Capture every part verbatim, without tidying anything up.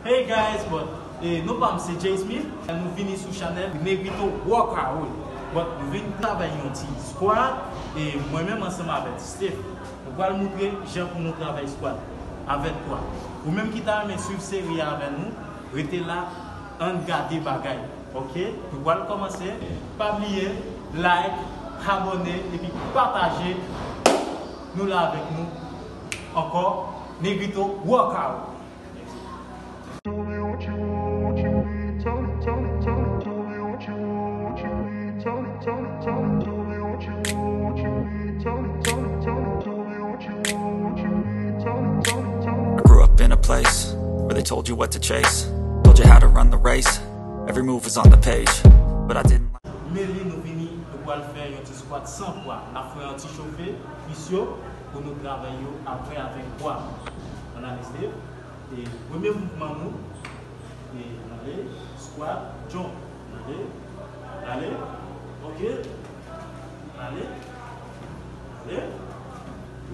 Hey guys, but eh, non pa m se Jay Smith. Nou vini sou chanèl Negrito Workout. But nou vin travay yon ti squat. E mwen menm ansanm avèk Steph, nou pral montre jan pou nou travay squat avèk pwa. Ou menm ki ta renmen swiv seri a avè nou, rete la, ann gade bagay. Ok, nou pral kòmanse. Pa bliye like, abòne epi pataje. Nou la avèk nou ankò, Negrito Workout. I grew up in a place where they told you what to chase, told you how to run the race. Every move was on the page, but I didn't like. Men li nou vini, nou pral fè yon ti squat san pwa. N ap fè yon ti chofe kwis yo pou nou travay yo apre avèk pwa. Ann ale Steve. E premye mouvman nou, e ann ale, squat, jump. Ann ale, ann ale, ok. Ann ale, ann ale,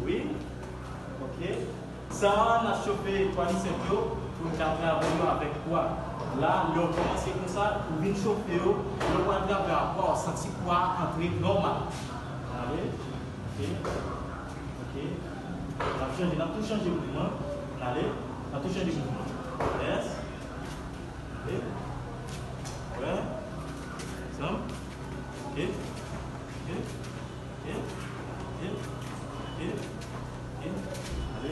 wi, ok. Sa a, n ap chofe kwadrisèp yo pou n ka travay yo avèk pwa. La, lè w kòmanse konsa, ou vin chofe yo, lè w pral travay a pwa, w santi pwa a antre nòmal. Ann ale, ok, ok. N ap chanje, n ap tou chanje mouvman. Ann ale, n ap tou chanje mouvman. Alèz. Ann ale. Wè. Ansanm. Ok. Ok. Ok. Ok. Ok. Ok. Ale.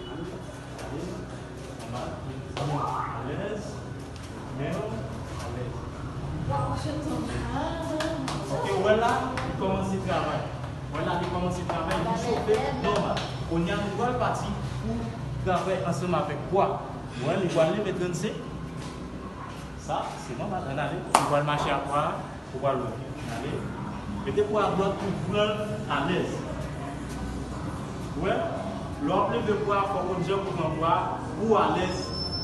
Ale. Nòmal. Alèz. Men w alèz. Ok, ou wè la, li kòmanse travay. Ou wè la, li kòmanse travay, li chofe nòmal. Kounye a, nou pral pati pou travay ansanm avèk pwa. Ou wè, li pral leve trannsenk. Sa, se nòmal. Ann ale. Nou pral mache a pwa a. Ou pral wè. Ann ale. Mete pwa a dwat pou pran alèz. Ou wè, lè w ap leve pwa a, fò w konn jan pou pran pwa a pou w alèz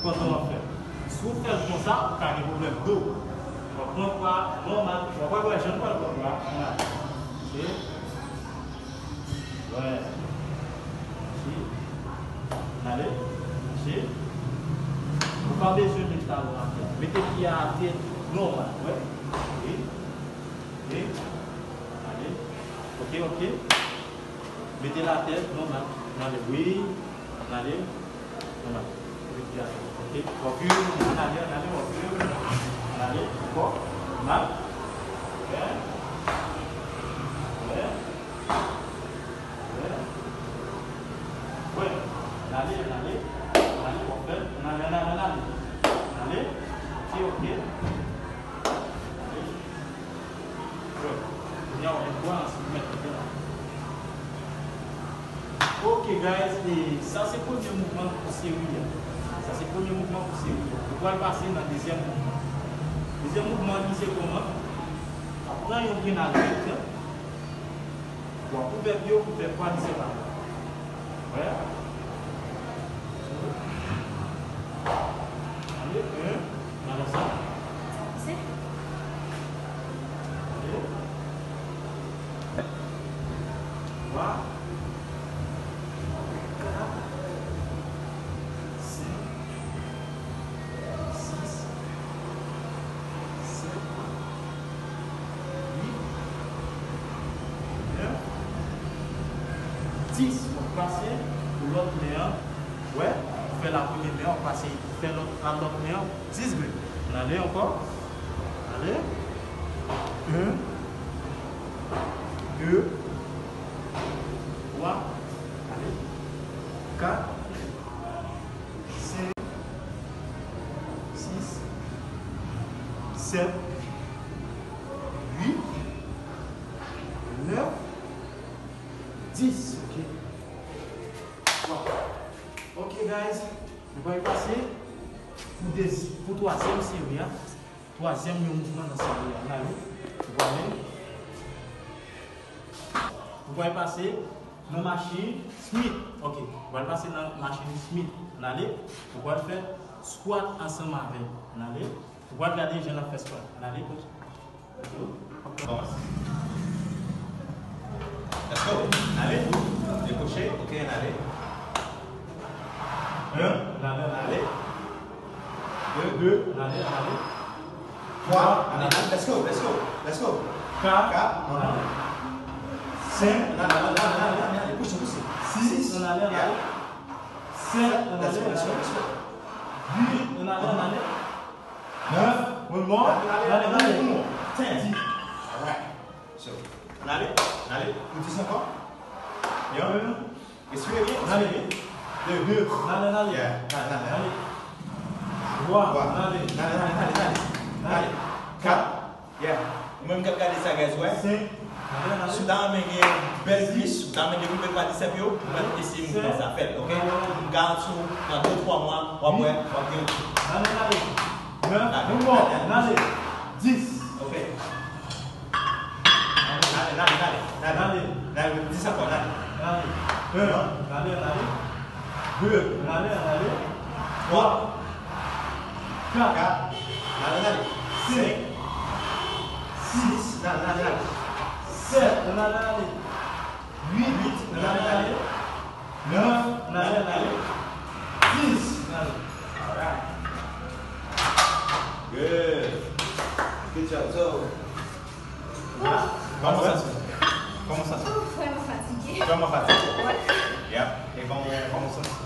pandan w ap fè l. Si w fè l konsa, ou ka gen pwoblèm do. W ap pran pwa a nòmal. W ap wè jan w pral pran pwa a. Ann ale. Ok. Wè. Mache. Ann ale. Mache. Ou pa bezwen met talon atè. Mete pye a atè nòmal. Wè. Wi. Wi. Ann ale. Ok, ok. Mete l atè nòmal. Ann ale. Wi. Ann ale. Nòmal. Mete pye atè. Ok. Ann ale, ann ale, ann ale. Ann ale. Ankò. Nòmal. Wè. Wè. Wè. Wè. Ann ale, ann ale. Ann ale, w ap fè l. Ann ale, ann ale, ann ale. Ann ale. Ok, ok. Ann ale. Wè. Kounye a, w ap met pwa ansanm, w met pye a. Ok, guys, e sa se premye mouvman pou seri a. Sa se premye mouvman pou seri a. Nou pral pase nan dezyèm mouvman. Dezyèm mouvman an, li se kòman? W ap pran yon grenn alèz, w ap ouvè pye w pou fè kwadrisèp la. Wè. Ale, en. Nan sa. Sa pase? Ale. Twa. Kat. Senk. Sis. Sèt. Uit. Nèf. Dis. W ap pase pou lòt men an. Wè, ou fè la premye men an, ou pase fè lòt, a lòt men an, dis grenn. Ann ale ankò. Ale. En. De. Twa. Ale. Kat. Senk. Sis. Sèt. Uit. Nèf. Dis. Ok. Bon. Ok, guys. Nou pral pase pou de, pou twazyèm seri a. Twazyèm yon mouvman nan seri a. Ann ale. Nou pral, nou pral pase nan machin Smith. Ok. Nou pral pase nan machin Smith. Ann ale. Nou pral fè squat ansanm avè l. Ann ale. Nou pral gade jan n ap fè squat. Ann ale. Let's go. Ann ale. Dekoche. Ok, ann ale. En, ann ale, ann ale. Deux, ann ale, ann ale. Trois, ann ale, ann ale. Let's go, let's go, let's go. Quatre, quatre, ann ale. Cinq, ann ale, ann ale, ann ale, ann ale, ann ale. Pouse, pouse. Six, ann ale, ann ale. Yeah. Sept, ann ale, ann ale. Let's go, let's go, let's go. Huit, ann ale, ann ale. Neuf, one more. Ann ale, ann ale, ann ale. One more. Ten. Dix. All right. So, ann ale, ann ale. Ou di sa ankò? Yo. Respire byen, respire byen. Ann ale. Deux, deux. Ann ale, ann ale. Yeah, ann ale, ann ale. Twa, ann ale. Ann ale, ann ale, ann ale, ann ale. Ann ale. Kat. Yeah. Ou menm k ap gade sa, guys, wè. Senk. Ann ale, ann ale. Si w ta renmen gen bèl kwis, si w ta renmen devlope kwadrisèp yo, ou mèt eseye mouvman sa, fè l, ok? M garanti w, nan de, twa mwa, w ap wè, w ap gen. Ann ale, ann ale. Nèf. Ann ale, ann ale. Dis. Ok. Ann ale, ann ale, ann ale, ann ale. Ann ale. Dis ankò, ann ale. Ann ale. Un. Ann ale, ann ale. Deux. Ann ale, ann ale. Twa. Kat. Kat. Ann ale, ann ale. Senk. Sis. Ann ale, ann ale, ann ale. Sèt. Ann ale, ann ale. Uit. Uit. Ann ale, ann ale. Nèf. Ann ale, ann ale. Dis. Ann ale. Alright. Good. Good job. So, kòman w santi w? Kòman w santi w? Oh, vrèman fatige. Vrèman fatige? Wè. Yep. E kòman, kòman w santi w?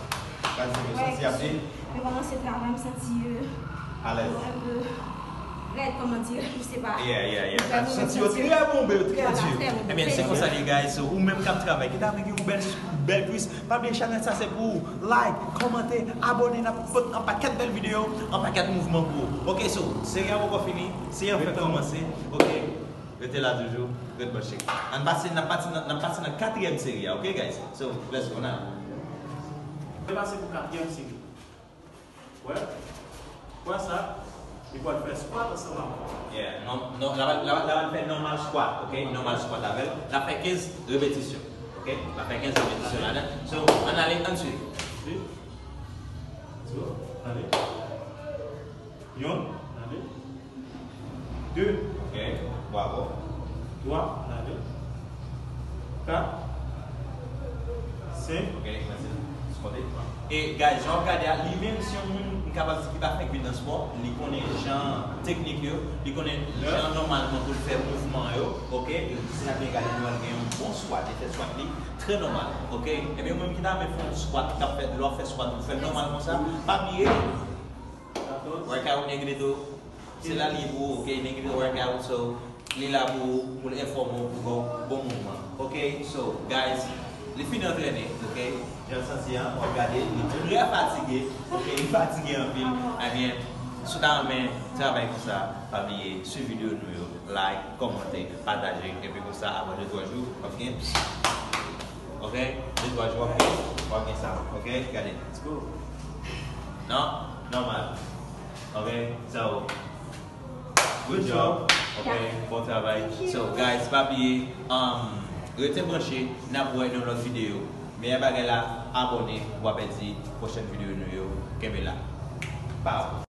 Gad se yo santi ap di. Mwen kòmanse travay, m santi, euh, alèz. Yo un peu rèd, kòman dire, je sais pas. Yeah, yeah, yeah. Santi yo trè bonbe, yo trè di. Ebyen, se konsa, les gars, so, ou menm k ap travay, ki ta vle gen yon bèl, bèl kwis, pa bliye chanèl sa se pou ou. Like, kòmante, abòne, n ap pote yon pakèt bèl videyo, yon pakèt mouvman pou ou. Ok, so, seri a poko fini, seri a fèk kòmanse. Ok, rete la toujou, ret branche. Ann pase, n ap pati nan, n ap pati nan katriyèm seri a, ok, guys? So, let's go now. Mwen pase pou katriyèm seri. Wè? Wè sa? Li pral fè squat ansanm avè w. Yeah, non, non, l ap, l ap, l ap fè normal squat, ok? Normal squat avè l. L ap fè kenz repetisyon, ok? L ap fè kenz repetisyon ladan. So, ann ale, ann swiv. Swiv. Let's go. Ale. Youn. Ale. De. Ok. Bravo. Twa. Ann ale. Kat. Senk. Ok, mèsi. Sipòte. E, guys, jan w ap gade a, li menm se yon moun, m kapab di, ki pa fèk vin nan spò, li konnen jan teknik yo, li konnen jan nòmalman pou l fè mouvman yo, ok? Si n ap byen gade, nou wè l gen yon bon squat, li fè squat li trè nòmal, ok? Ebyen, ou menm ki ta renmen fè yon squat, k ap fè, lè w ap fè squat, ou fè l nòmal konsa, pa bliye, workout Negrito, se la li ye pou ou, ok? Negrito workout, so, li la pou ou, pou l enfòme w, pou ba w bon mouvman. Ok, so, guys, li fini antrene, ok? Jan l santi an, w ap gade, li trè fatige, ok? Li fatige anpil. Ebyen, si w ta renmen travay konsa, pa bliye, swiv videyo nou yo, like, kòmante, pataje, epi konsa, apre de twa jou, w ap gen, ok? De twa jou, w ap gen, w ap gen sa, ok? Gade. Let's go. Non? Nòmal. Ok, so, good job. Ok, bon travay. So, guys, pa bliye, um, rete branche, n ap wè nan lòt videyo. Meyè bagay la, abòne, w ap pèdi pwochèn videyo nou yo. Kenbe la. Pow.